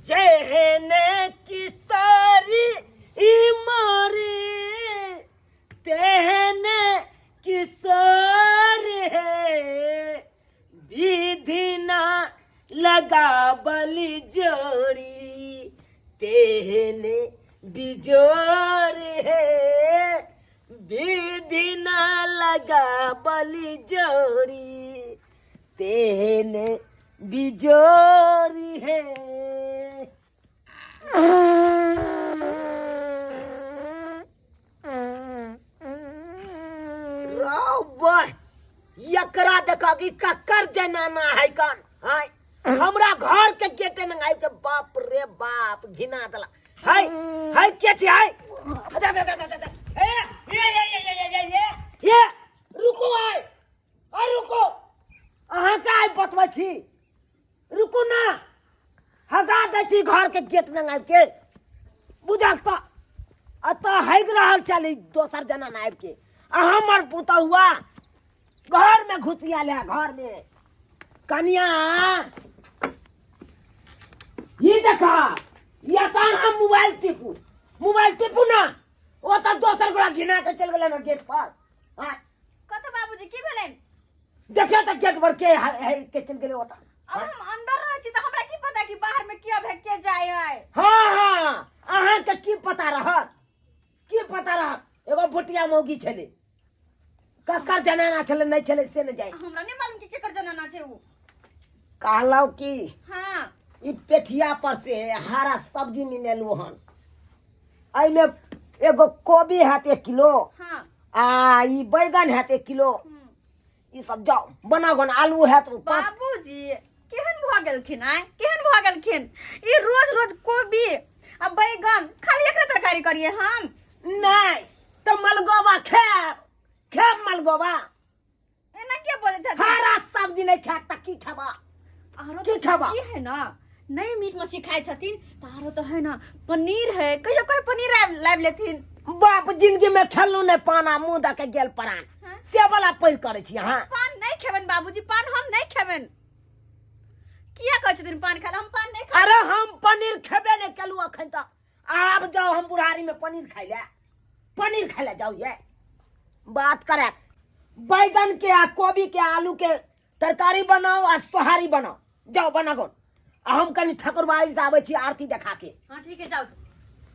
जेहने किशोरी ई मोरी तेहने किशोर है विधि ना लगाबल जोड़ी तेहने बिजोर है विधि ना लगाबल जोड़ी तेहने बिजोर है। एकरा देखा कि ककर जनाना है कौन हाय हमरा घर के गेटे में आबि के बाप रे बाप घिना देला हाय हाय के छी हाय दा दा दा दा दा ए ए ए ए ए ए ए ए रुको हाय आ रुको अहाँ का आइ बतबै छी रुकू ना हगा दै छी घर के गेट लग आबि के बुझल तऽ एतऽ हगि रहल छल ई दोसर जनाना आबि के आ हमर पुतहुआ घर में घुसिया ले घर में कनिया ई देखा या तऽ अहाँ मोबाइल टिपू मोबाइल टिपू ना ओ तऽ दोसर गोरा घिना के चलि गेलै ना गेट पर हाँ कतऽ बाबूजी की भेलनि देखियौ तऽ गेट पर के है के चलि गेलै ओतऽ अब हम अंदर रहै छी तऽ हमरा की पता कि बाहर में के भे के जाय है हाँ हाँ अहाँके की पता रहत की पता रहत एगो भुटिया मौगी छलै ककर जनाना छलै नहि छलै से नहि जाय हमरा नहीं मालूम कि केकर जनाना छै उ कहलहुँ कि हाँ ई पेठिया पर से हरा सब्जी निनेलहुँ हन एहिमे एगो कोबी हैत 1 किलो आ ई बैगन हैत 1 किलो। ई सब जाओ बनाओ गन आलू हैत पाँच। बाबूजी केहन भऽ गेलखिन आय केहन भऽ गेलखिन ई रोज रोज कोबी आ बैगन खाली एकरे तरकारी करिए हम नहीं तो मलगोबा खायब खायब मलगोबा एना के बोले छथिन हरा सब्जी नहीं खायब तऽ की खेबा आरो की तऽ खेबा? सब्जी है ना नहीं मीट मछली खाए छथिन तऽ आरो तो है ना पनीर है कहियो कहियो पनीर लाबि लेथिन। बाप जिंदगी में खेलू नहीं पाना मुंह दऽ के गेल परान हाँ? से वाला पैर करै छी अहाँ। पान नहीं खेबन बाबूजी पान हम नहीं खेबन किया कहै छथिन पान खाए हम पान नहीं खाए अरे हम पनीर खेबे नहीं केलू अखन तक आब जाओ हम बुढ़ारी में पनीर खाइ ले पनीर खाइ ले जाओ ये बात करे बैगन के आ कोबी के आलू के तरकारी बनाओ आ सोहारी बनाओ जाओ बना गो आ हम कनि ठाकुरबाड़ी से आबै छी आरती देखा के। हाँ ठीक है जाओ।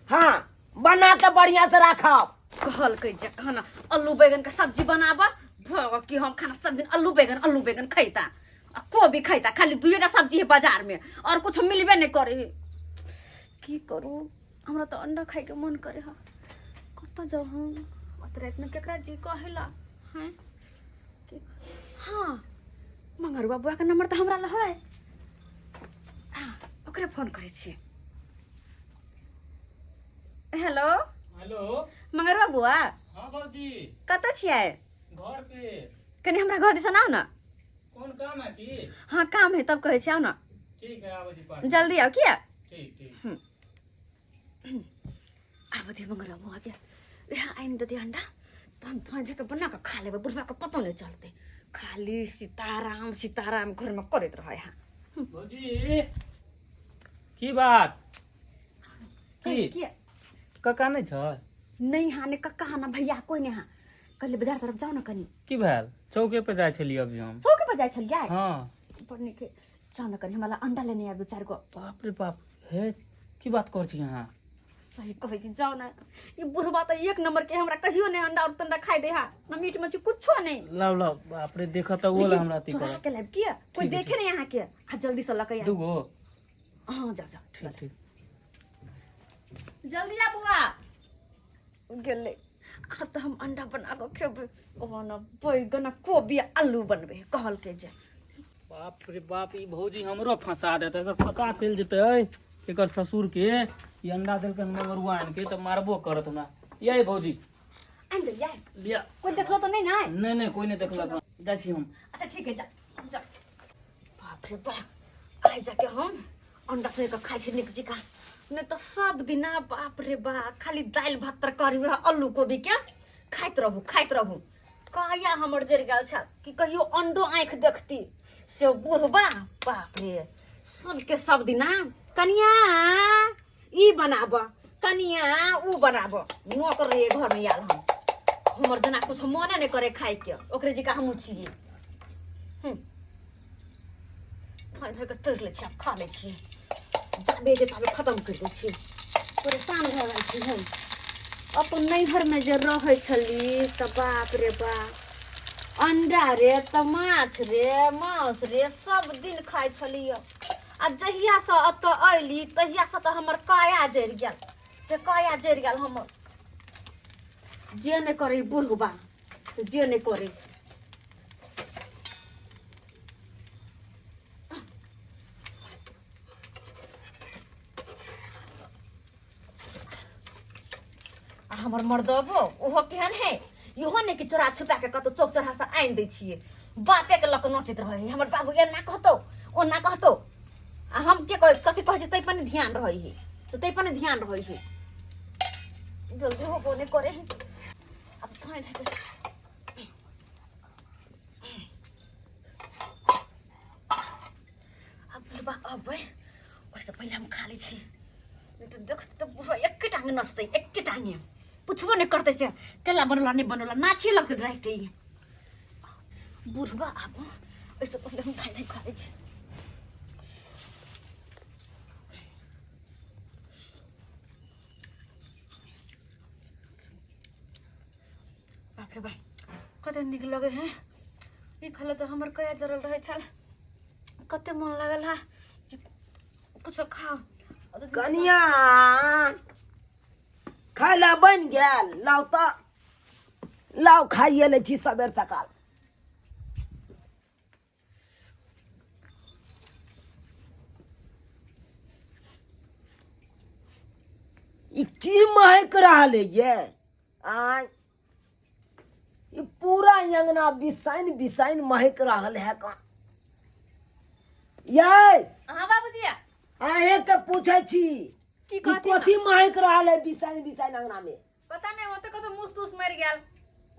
हाँ बना के बढ़िया से राखब। कहलकै जे खाना आलू बैगन के सब्जी बनाब भग कि हम खाना सब दिन आलू बैगन खैता आ कोबी खैता खाली दुएटा सब्जी है बाजार में और कुछ मिलबे नहीं करे है। की करू हमरा तो अंडा खाए के मन करे है कतऽ जाऊ हम अत रात में केकरा जी कहेला हैं हाँ मंगरुआ बुआ के नंबर तऽ हमरा लग है हाँ ओकरे फोन करै छियै। हेलो। हेलो। मंगरुआ बुआ। हाँ भौजी। कतऽ छियै? घर पे। कनि हमरा घर दिसन आउ ना। कोन काम है की? हाँ काम है तब कहै छी आउ ना। ठीक है आबै छी पाँच। जल्दी आउ किया? ठीक ठीक। आब दे मंगरुआ बुआ के वएह आनि देतै अंडा तऽ हम साँझ के बना कऽ खा लेबै बुढ़बा के पतो नहि चलतै खाली सीताराम सीताराम घरमे करैत रहै है। भौजी की बात की? किया? कका नहि छ? नहीं हाँ ने कक्का हाँ ना भैया कोई नहीं हाँ कहलिए बाजार तरफ जाओ ना कनी। की भेल? चौके पे जाइ छलियै अभी हम। चौके पर जाइ छलियै? हाँ। बड़ नीक जाओ ना कनी हमरा अंडा लेने आबि 2-4 गो। बाप रे बाप हे की बात कर छी अहाँ? सही कहै छी जाओ ना ई बुढ़बा तऽ एक नंबर के हमरा कहियो नहीं अंडा और तंडा खाइ दे हा ना मीट मछली कुछो नहीं। लाओ लाओ बाप रे देखत तऽ ओ लेकिन हमरा अथी चोरा करत। के लाबि किया कोई ठीक है, देखे नहीं अहाँ के आ जल्दी से लके आ। दूगो? हाँ जाओ जाओ। ठीक ठीक। जल्दी आ बुआ गेलै आब तऽ हम अंडा बना कऽ खेबै ओना बैगन आ कोबी आ आलू बनबै कहलकै जे। बाप रे बाप ई भौजी हमरो फंसा देतै अगर पता चलि जेतै एकर ससुर के ई अंडा देलकै मगरुआ आनि के तऽ मारबो करत हमरा। ये भौजी आनि देलियै? लिअ। कोई देखलो तऽ नहि ने? नहि नहि कोई नहि देखलक जाइ छी हम। अच्छा ठीक है जा जा। बाप रे बाप आइ जाके हम अंडा तोड़ि कऽ खाइ छी नीक जकाँ नहि तऽ सब दिना बाप रे बाप खाली दालि भात तरकारी वएह आलू कोबी के खाइत रहू खाइत रहू कहिया हमर जरि गेल छल कि कहियो अंडो आँखि देखती से बुढ़बा बाप रे सबके सब दिना कनिया ई बनाब, कनिया ऊ बनाब। नौकर रहिए घर में आयल हम, हमर जना कुछ मने नहीं करे खाए के, ओकरे जिका हमहूँ छियै। खाइ धोइ के तोड़ि लै छी, आब खा लै छी, जाबे जे ताबे खतम करि दै छी। परेशान भऽ गेल छी हम। अपन नैहरमे जे रहै छली तऽ बाप रे बाप, अंडा रे तऽ माछ रे मांस रे सब दिन खाइ छलियै। आ जहियासँ एतऽ अयली तहियासँ तऽ हमर काया जरि गेल, से काया जरि गेल हमर। जे नहि करै बुढ़बा से जे नहि करै। आ हमर मर्दबो ओहो केहन है, इहो नहि कि चोरा छुपा के कतौ चौक चौराहा से आनि दै छियै, बापे के लऽ कऽ नोचैत रहै है। हमर बाबू एना कहतौ ओना कहतौ, आ हम के कहै कथी कहै छै ताहि पर नहि ध्यान रहै है, से ताहि पर नहि ध्यान रहै है। जल्दी होबो नहि करे है। आब धाँइ धाँइ कऽ आब बुढ़बा अबै ओहिसँ पहिले हम खा लै छी, नहि तऽ देख तऽ बुढ़बा एके टांगे नचतै, एके टांगे पुछबो नहि करतै से केला बनौला नहि बनौला, नाचे लगतै डायरेक्ट ई बुढ़बा। आब ओहिसँ पहिले हम धाँइ धाँइ खा लै छी। बाप रे बाप, कते नीक लगे है ई खले तऽ हमर कया जरल रहै छल, कते मन लागल है कुछो खाओ। कनिया खाय ला बनि गेल, लाउ तऽ लाउ, खाइए लै छी सबेर सकाल। ई की महक रहल है ये? आय ई पूरा अंगना बिसाइन बिसाइन महक रहल है कौन ये? हाँ बाबूजी, अहें के पूछै छी की ई कहती ना? कथी महक रहल है बिसाइन बिसाइन अंगना में? पता नहीं, होते कतो मुस तुस मर गेल।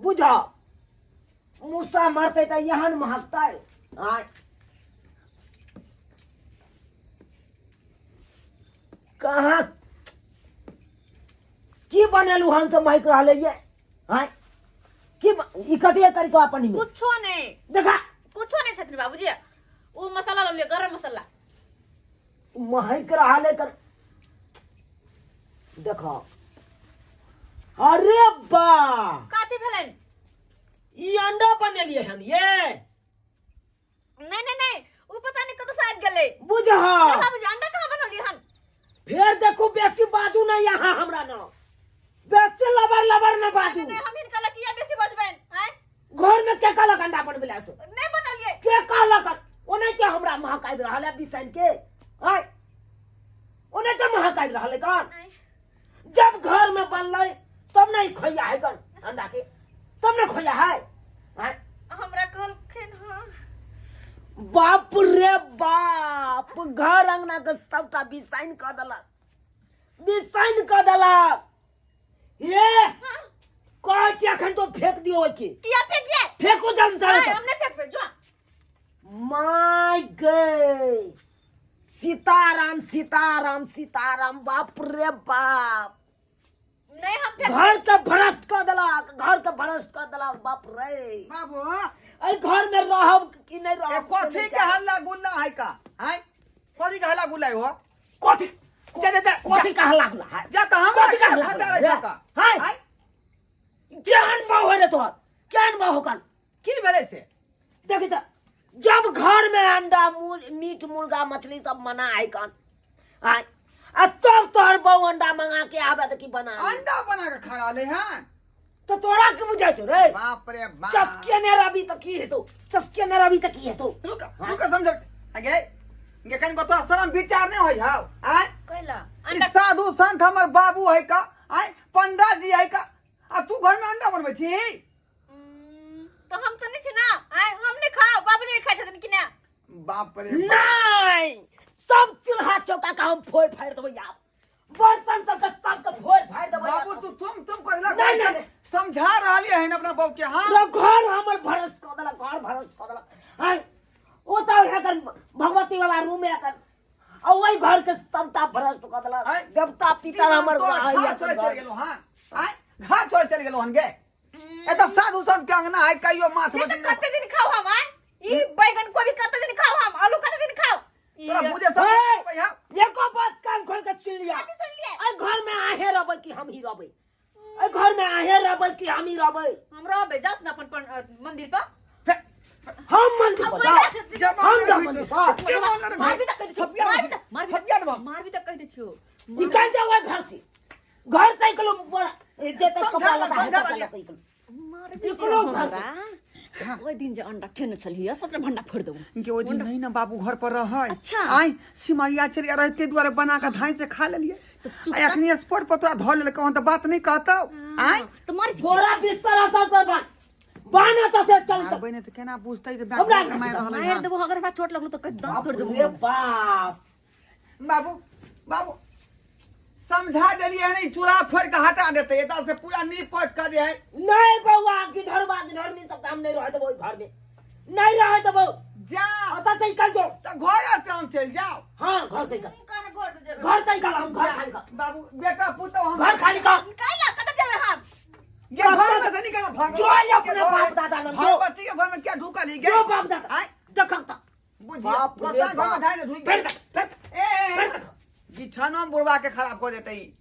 बुझ मूसा मरते तऽ एहन महकतै। आय कहाँ की बनेलू हन से महक रहल है ये? आय की ई कथी है करी को पानी में? कुछो नहीं। देखा कुछो नहीं छथिन बाबूजी, वो मसाला लऽ लिअ, गरम मसाला। महक रहल है कर देखो। अरे बा, कथी भेलनि? ई अंडा बनेलिए हन ये? नहीं नहीं नहीं, वो पता नहीं कतौ से आबि गेलै। बुझ बाबूजी, अंडा कहाँ बनलिए हन? फेर देखू, बेसी बाजू नहीं यहाँ हमरा न, बेसी लबर लबर न बाजू। नहीं, हम हिनका लग किया बेसी बजबनि? आँय, घर में के कहलक अंडा बनबै ला? तो नहीं बनलिए। के कहलक? ओने के हमरा महक आबि रहल है बिसैन के। आय ओने के महक आबि रहल है कौन? आँय। जब घर में बनलै तब नहीं खोया है कौन अंडा के, तब न खोया है। आय हमरा कहलखिन हँ। बाप रे बाप, घर अंगना के सबटा बिसाइन कऽ देलक, बिसाइन कऽ देलक। ये कहै छी अखन तो फेंक दियो ओहि के। किया फेंकिए? फेंको जल्दी से। नहीं, हम नहीं फेंकबे, जो my गए, सीताराम सीताराम सीताराम, बाप रे बाप। नहीं, हम फेंक घर के भ्रष्ट कऽ देलक, घर के भ्रष्ट कऽ देलक, बाप रे। बाबू, एहि घर में रहब कि नहीं ए रहब से कथी नहीं के जाने। हल्ला गुल्ला है का? हैं, कथी के हल्ला गुल्ला है हो? कथी जा जा जा। कथी का हल्ला गुल्ला है? जा तऽ हमरा कथी का हल्ला हटा गुल्ला रे है? का है? आय केहन बाव है रे तोहर, केहन बाव होकन? की भेलै से? देखी तऽ जब घर में अंडा मीट मुर्गा मछली सब मना है कन, आय आ तब तोहर बहू अंडा मंगा के आबे तऽ की बना ली? अंडा बना के खा रहले हन। तऽ तोरा की बुझाइ छौ रे? बाप रे बाप, चस्के ने रवि तऽ की हेतौ, चस्के ने रवि तऽ की हेतौ? रुक रुक, समझ गे गे, कनि तोरा शरम विचार नहीं होई हाउ? आय कैला ई अंडा साधु संत हमर बाबू है का, आय पंडा जी है का, आ तू घर में अंडा बनबै छी? तो हम तो नहीं छी ना। आय हम नहीं खाओ, बाबूजी नहीं खाइ छथिन कि ना? बाप रे बाप। नहीं, सब चूल्हा चौका का हम फोड़ फाड़ देबै यार, बर्तन सबके सबके फोड़ फाड़ देबै। बाबू, तू तुम तुम कहला नहीं, नहीं, नहीं। समझा रहली है अपना बहू के? हाँ, पूरा घर हमर भ्रष्ट कऽ देलक, घर भ्रष्ट कऽ देलक। आय ओ तऽ एकर भगवती वाला रूम एकर आ ओहि घर के सबटा भ्रष्ट कऽ देलक। आँय? देवता पितर हमर तोरा रहैया घाट छोड़ि चलि गेलहुँ हँ आँय घाट छोड़ि चलि गेलहुँ हन गे एतऽ साधु संत के अंगना है कहियो माछ ये मछली तऽ नहि कते दिन खाउ हम आँय ई बैगन कोबी कते दिन खाउ हम आलू कते दिन खाउ ई तोरा बुझे सब ए! भैया एको बात कान खोल के सुन लिया। कथी सुनलियै? एहि घर में आहे रहबै कि हम ही रहबै? एहि घर में आहे रहबै कि हम ही रहबै? हम रहबै जात ने अपन मंदिर पर। हम मंदिर पर जाओ। हम जाओ मंदिर पर। मारबी तऽ कहि दै छियौ, मारबी तऽ मारबी तऽ कहि दै छियौ। निकल जाओ ओहि घर से। घर से निकलो बड़ा जे तक कपड़ा लता है समझा सब लिया। लता निकलो। मारबी निकलो घर से। हमरा। ओहि दिन जे अंडा खेने छलियै सबटा भंडा फोड़ि देबौ। के ओहि दिन नहीं ना बाबू घर पर रहै। अच्छा। आय सिमरिया चलिया रहै ताहि दुआरे बना कऽ धाँइ से खा लेलियै। तऽ चुप आ एखनी स्पॉट पर तोरा धऽ लेलकौ हन तऽ बात नहीं कहतौ। आय तऽ मारै छी। बोरा बिस्तर असल तो बान बाना तो से चल चल। मारबै नहि तऽ केना बुझतै जे हमरा बैंक मारि रहलै मारि हन। देबौ अगर हमरा चोट लगलो तऽ कहि दाँत बाप तोड़ि देबौ। रे बाप। बाबू बाबू समझा देलियै हन ई चूल्हा फोड़ि कऽ हटा देतै एतऽ से पूरा नीप पोति कऽ दे है। नहीं बउआ गिधरवा गिधरनी सब हम नहीं रह देबो घर में, नहीं रह देबो। जा अतः से निकल जाओ। तऽ घरे से हम चलि जाओ। हाँ घर से निकल। कहाँ घर से जेबै? घर से निकल, हम घर खाली कर। बाबू बेटा पुतहु हम घर खाली कर। कैला कतऽ जेबै हम? ये घर में से निकल भागो। जो ये अपने घर- बाप दादा लग, जो। भगवती के घर में क्या ढुकल ही गे? जो बाप दादा। आय। देखक तऽ। बुझिए, बाप रे बस्ता घर में बाप। धाइ दे, ढुकि फेर गेल। देख, फेर देख, ए, ए, ए, फेर देख। बिछाना में बुढ़वा के खराब कऽ देतै ई।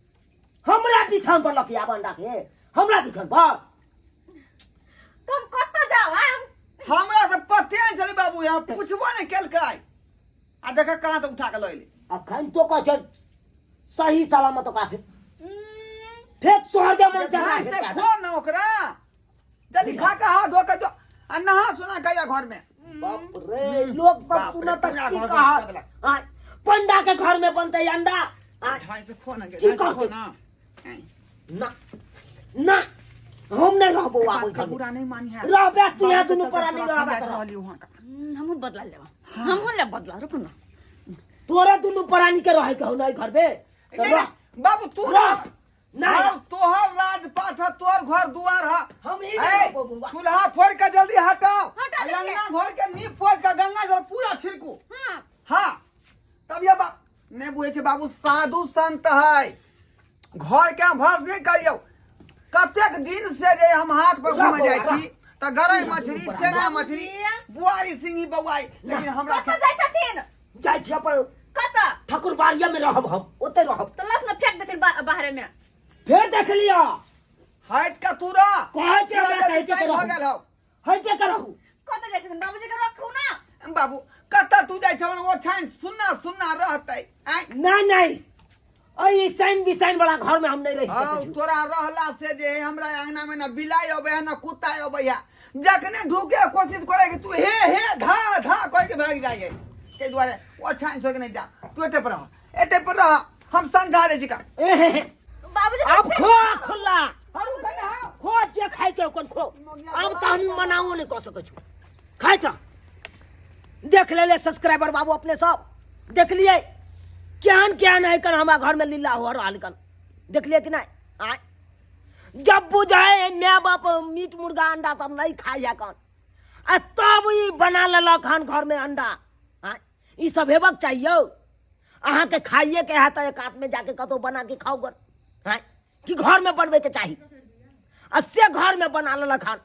हमरा बिछान पर लकिया बंडा के, हमरा बिछान पर। तऽ हम कतऽ जाउ, आँय? हम हमरा तऽ पते नहि छलै बाबू, यहाँ पुछबो नहि केलकै। आ देख कहाँ से उठा के लऽ एलै। अखन तो कहै छै सही सलामत ओकरा फेर। फेर सोहर दे मन से धाइ फेर से काट। खो न ओकरा। जल्दी खा के हाथ धो के जो आ नहा सुना के आ घर में। बाप रे, लोग सब बाप रे, सुनत पूरा की घर में कहत? बदला। आँय, पंडा के घर में बनतै अंडा। आँय, ढाई से खो ना गे, की ढाई से खो कहतै? ना। ना ना, हम नहीं रहबो एक आब बात ओहि के घर में। बुरा नहीं मानी है। रहबे तू यहाँ बाबू के दुनू चलते प्राणी तोरा रहबे फंसा तोरा। रहली वहाँ का। हमहूँ बदला लेब, हमहूँ लेब बदला, रुकू ना। तोरा दुनू प्राणी के रहे के हो ना घर में? तऽ नहीं, रह। नहीं, बाबू तू रह। रह। नहीं। बाबू, तोहर राजपाट है, तोहर घर दुआर है। हम ही ए, नहीं रहबो बौआ। चूल्हा फोड़ के जल्दी हटाओ। हटा देलियै। अंगना घर के नीप पोत के गंगा जल पूरा छिड़कू। हाँ। हाँ, तब ये बाप नहीं बुझे छे बाबू, साधु संत है, घर के भस नहीं करियो। कतेक दिन से जे हम हाथ पर घूमे जाइ छी तऽ गरई मछली, चेंगा मछली, बुआरी सिंही बौआई, लेकिन हमरा कतऽ जाइ छथिन? जाइ छी अपन कतऽ? ठाकुरबाड़िया में रहब हम, ओते रहब। तऽ लस ने फेंक देथिन बाहरे में। फेर देख लिअ। हटि कऽ तू रह। कहै छै हमरा पूरा से हटि कऽ भऽ रहू। गेल हौ। हटि कऽ रहू। कतऽ जाइ छथिन? बाबूजी के रखू ना। बाबू कतऽ तू जाइ छहन? ओ छनि सुन्ना सुन्ना रहतै। आँय? नहीं नहीं, अई साइन बिसाइन वाला घर में हम नहीं रह हौ, सकै छी। तोरा रहला से जे है हमरा अंगना में ना बिलाइ अबै है ना कुत्ता अबै है। जखने ढुके कोशिश करे कि तू हे हे धा धा कह के भागि जाइ है। ताहि दुआरे ओ छानि छोड़ि के नहीं जा, तू एते पर रह, एते पर रह, हम समझा दै छी का। ए हे हे। बाबूजी अब खो खुला। हरू कने हौ। खो जे खाइ के ओकन खो। अब तऽ हम मनाओ नहीं कऽ सकै छी। खाइत रह। देख लेले सब्सक्राइबर बाबू अपने सब देख लिए केहन केहन है कन हमरा घर में लीला हो रहल कन। देख लिए कि नहीं? आय जब बुझाए my बाप मीट मुर्गा अंडा सब नहीं खाइ है कन, आ तब ई बना लेलक हन घर में अंडा। आय ई सब हेबक चाहिए। अहाँके खाइए के है तऽ एक हाथ में जाके कतौ बना के खाउ गन। आय कि घर में बनबै के चाही, आ से घर में बना लेलक हन।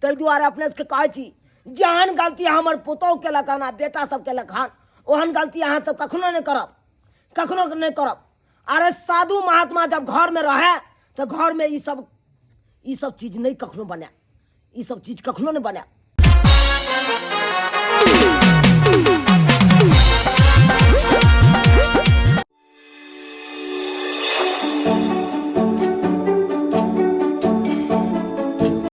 ताहि दुआरे अपने सबके कहै छी जेहन गलती हमर पुतोहु केलक हन आ बेटा सब केलक हन, ओहन गलती अहाँ सब कखनो नहि करब, कखनो नहि करब। अरे साधु महात्मा जब घर में रहे तऽ घर में ई सब चीज नहि कखनो बनाए, ई सब चीज कखनो नहि बनाए।